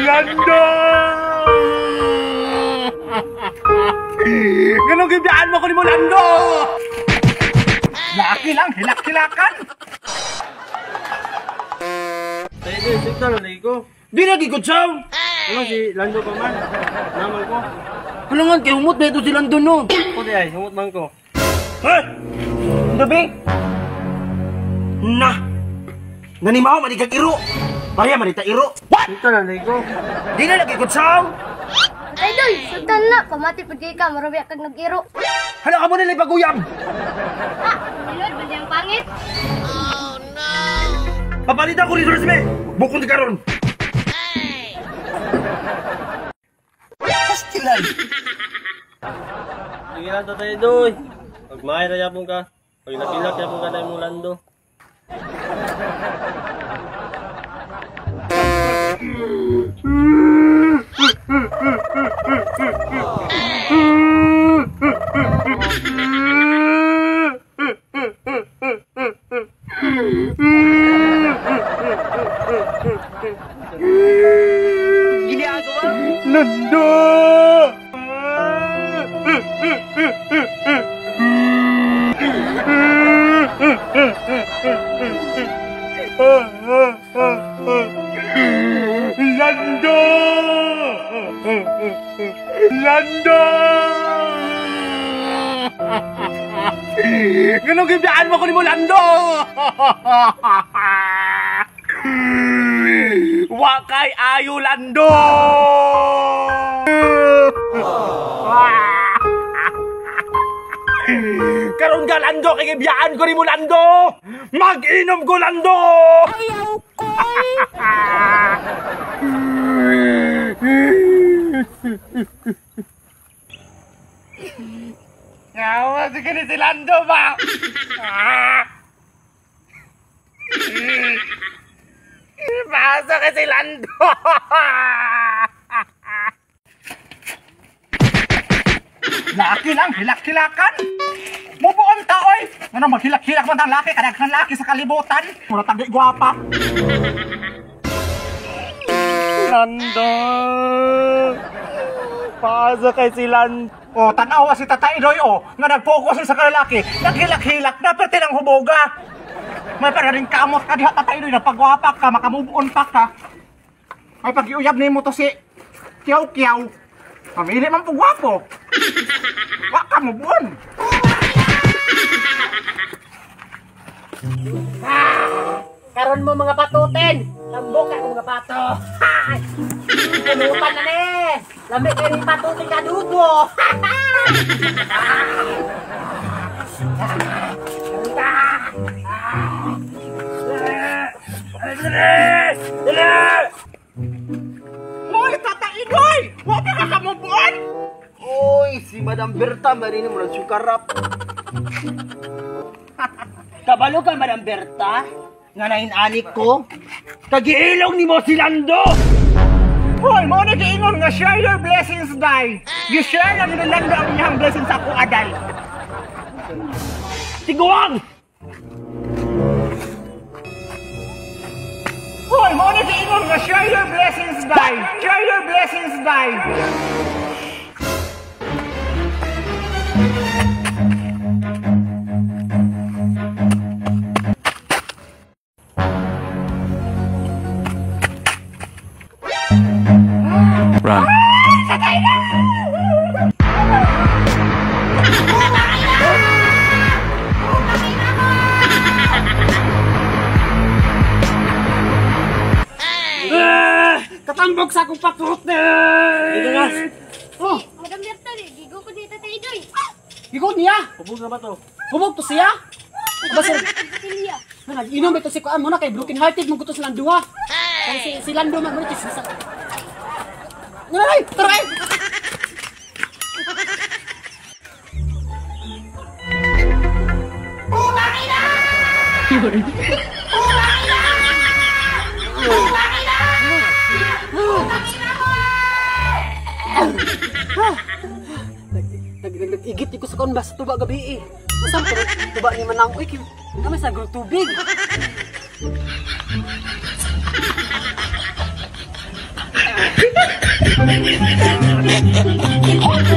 Lando! Ganong gibiyaan mo ko ni mo, Lando! Laki lang, hilak-hilakan! Tayo doy, sikta na lagi ko. Di lagi ko, chow! Ano si Lando pa man? Naman ko. Ano nga, kay humot na ito si Lando, no? Ako di ay, humot man ko. Hey! Gabi! Na! Nanimaw, manikag iro! Baya, manita iro! What? Sikta na lagi ko. Di na lagi ko, chow! Tatay Doy, sultan na. Pamati pag ka, marami kag nag-iro. Hala ka mo nila ipaguyab! Ah, nilod ba diyang pangit? Oh, no! Papalitan ko rito sa bukong di karon! Pastilan! Sige lang, Tatay Doy. Pag maay na yapon ka, pag napilak yapon ka na yung Lando. Lando! Lando! Lando! Ganong gibiyaan mo ko ni mo, Lando! Wakay ayo, Lando! Karon ka, Lando, kay gibiyaan ko ni mo, Lando! Mag-inom ko, Lando! Ayaw ko! Yawa, sige ni si Lando ba? Pasa ka si Lando! Laki lang, hilak-hilakan! Mubuon ta, oy! Ano, maghilak-hilak man ang laki, kadaghan laki sa kalibutan! Mura tagi gwapa! Lando! Pasa kay si Lando! O, tanawa si Tatay Doy, o! Nga nag-focus sa kalalaki, naghilak-hilak na, pwede ng huboga! May para rin kamot ka diha, Tatay Doy, napagwapa ka, makamove-on pa ka. May pag-iuyab ni mo to si Kiyaw-Kiyaw. Pamili man po gwapo. Wa ka move on. Karon mo mga patutin. Lambok ako mga pato. Punutan na ni. Lamig kayo ni patutin ka dugo. Hoy, Tatay Doy! Wa pa ka kamove on? Oy, si Madam Berta, marino mo lang sukarap. Kabalo ka, Madam Berta? Nga nain-anik ko? Kagiilong ni mo si Lando! Hoy, mo na giingon nga share your blessings, day. Gi-share lang ni Lando ang iyang blessings sa ako, aday. Tiguang! Hoy, mo na giingon nga share your blessings, day. Share your blessings, day. Run. Katambok sa akong patutin! Oh, Madam Berta, gigo ko ni Tatay Doy. Gigo niya? Hubog na ba to? Hubog to siya? Basta nag-inom ito si Kuan mo na kay broken hearted mong kuto silang duha. Kay si Lando man mo sa. Ay, tara ay. Nag-igit ko sa kon basta tuba gabi eh. Masam pero tuba ni manang oy kay sa tubig. Oh.